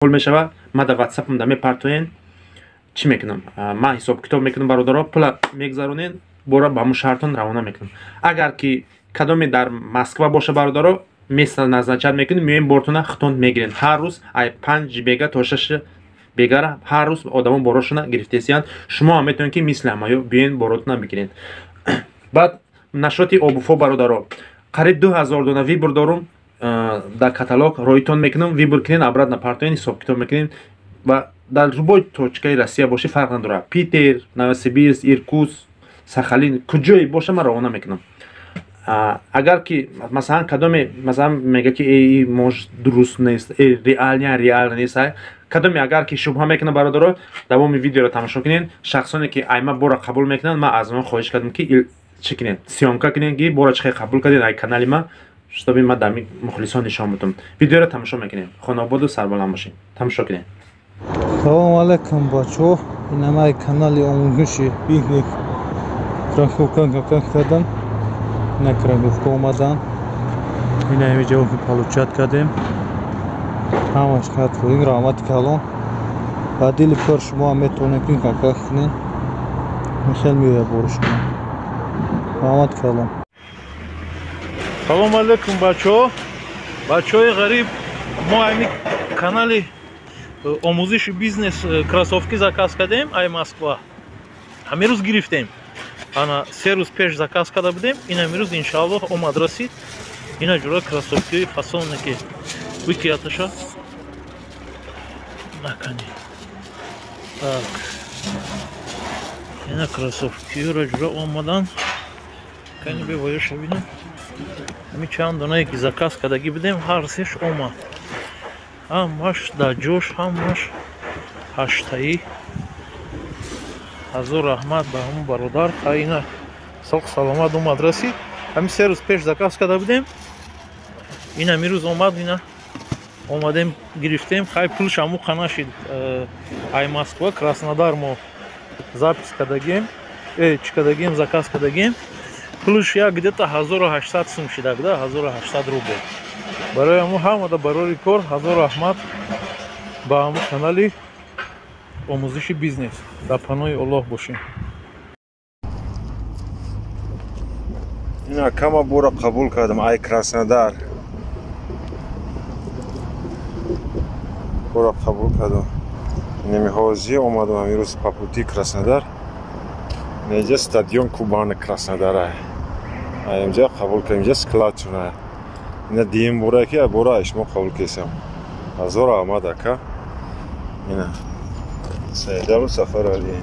Пул мешава, ма дар ватсапам да мепартоен. Чӣ мекунам? Ман ҳисоб китоб мекунам, бародаро, пула мегзаронен, бора ба ҳамун шаҳртон равона мекунам. Агар ки кадоме дар Москва боша, бародаро, место назначать мекунем, меоем, бортона хитон мегирен. Ҳар рӯз ай 5 бега то 6 бегара ҳар рӯз одамо борошона гирифтесиянд. Шумо ҳам метавонед, ки мисли ҳамаё биёен, боротона бигирен. Баъд нашоти обувҳо, бародаро, қариб 2000 дона выбор дорум дар каталог, роитон мекунам, выбор кунен, обратно партоен, ҳисоб китоб мекунем. Ва дар любой точкаи Россия боши, фарқ надорад: Питер, Новосибирск, Иркутск, Сахалин, куҷое боша, ман равона мекунам. Агар ки масалан кадоме масалан мега, ки э, может, дуруст нест, э, реально реал нест, кадоме агар ки шубҳа мекунад, бародаро, давоми видеоро тамошо кунед. Шахсоне ки айма бора қабул мекунанд, ман аз онҳо хоҳиш кардам, ки чӣ кунед, съёмка кунед, ки бора чӣ хел қабул кардед ай канали ма, чтобы ма дами мухлисон нишон будам. Видеоро тамошо мекунем. Хонаободу сарбаланд бошед, тамошо кунед. Салому алайкум, бачаҳо! Инамаи канали омӯзиши бизнес. Кроссовка кардан, ина кроссовка омадан, ина ҳами ҷавоби получать кардем, ҳамаш хатфоин. Раҳмати калон, ба дили пур. Шумо ҳам метавонед ки заказ кунед, хел меояд бори шумо. Раҳмати калон. Салому алайкум, бачаҳо, бачаҳои ғариб. Мо ҳами канали омӯзиши бизнес кроссовки заказ кардем ай Москва. Ҳамин рӯз гирифтем. Ана 3 рӯз пеш заказ карда будем, ин ҳамин рӯз, иншааллоҳ, омад, расид. Ина ҷура кроссовкиҳои фасоне ки бикияташа накани. Так, ина кроссовкиҳоро ҷура омадан. Кани бевоёша бинем. Ҳамин чанд донае ки заказ кардагӣ будем, ҳар сеш омад, ҳамаш дар ҷош, ҳамаш ҳаштаӣ. Ҳазор раҳмат ба ҳамун бародар. Ина соқ саломат омад, расид. Ҳамин 3 рӯз пеш заказ карда будем, ин ҳамин рӯз омад. Ина омадем, гирифтем. Хай, пулш ҳамуқа нашид. Ай Москва Краснодар мо запись кардагем, чӣ кардагем, заказ кардагем. Пулш як где-то 1800 сум шидак да, 1800 рубл. Барои ҳамун ҳамада барори кор. Ҳазор раҳмат ба ҳамун канали омӯзиши бизнес. Дар паноҳи Оллоҳ бошем. Ина кама бора қабул кардам ай Краснодар, бора қабул кардам. Инами ҳозир омадам, ҳамин рӯз по пути Краснодар. Инҷа стадион Кубани Краснодара, инҷа қабул кардам, инҷа склад шуна. Ина диюм бора ки бора ай шумо қабул кесам. Ҳазор раҳмат, ака. Ина Саидалу Сафарали.